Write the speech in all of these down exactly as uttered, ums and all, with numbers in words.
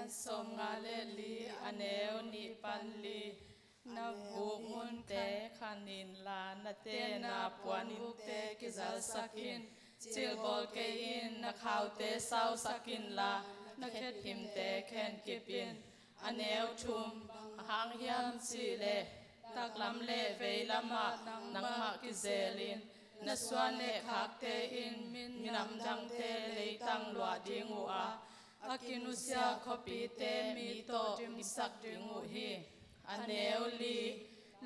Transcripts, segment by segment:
Sawmnga le li, a neu nih pan li. Na buk munte khan inla, na tenna puanbukte kizalsak in. Cilbawl kei in, na khaute sausak inla, na khetphimte khen kip in. A neu thum, bang hang hiam cihleh, taklam le veilamah nangmah kizel in. Na suan le khakte in minam dangte leitang luah ding uh a, a kinusia khuapite mi tawh dimsak ding uh hi. A neu li,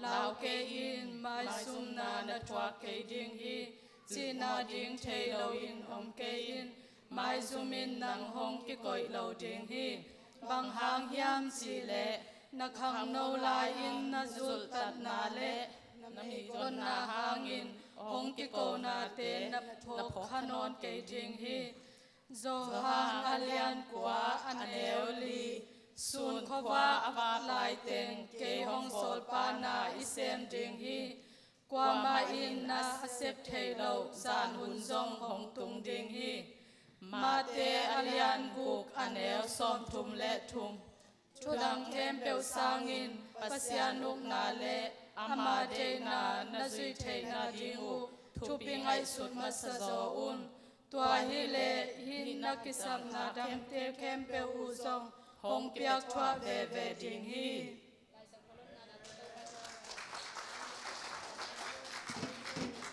lau kei in, maizumna na thuak kei ding hi. Cihna ding thei loin om kei in, maizum in nang hong kikoih lo ding hi. Bang hang hiam cihleh, na khangno lai-in na zulhtatna le na migonna hangin hong kikonate na phawkkha nawn kei ding hi. Johan a lian kua, a neu li. Sun khuava a vak laiteng kei hong sawlpa na i sem ding hi. Kuamah in na a sep theih loh zan hun zong hong tung ding hi. Mate a lian guk, a neu sawmthum le thum. Thudang khempeuh sangin Pasian ukna le ama deihna na zuih theihna ding uh thupi ngaihsut masa zaw un. Tua hileh hih na kisapna dangte khempeuh uh zong hong piakthuah veve ding hi.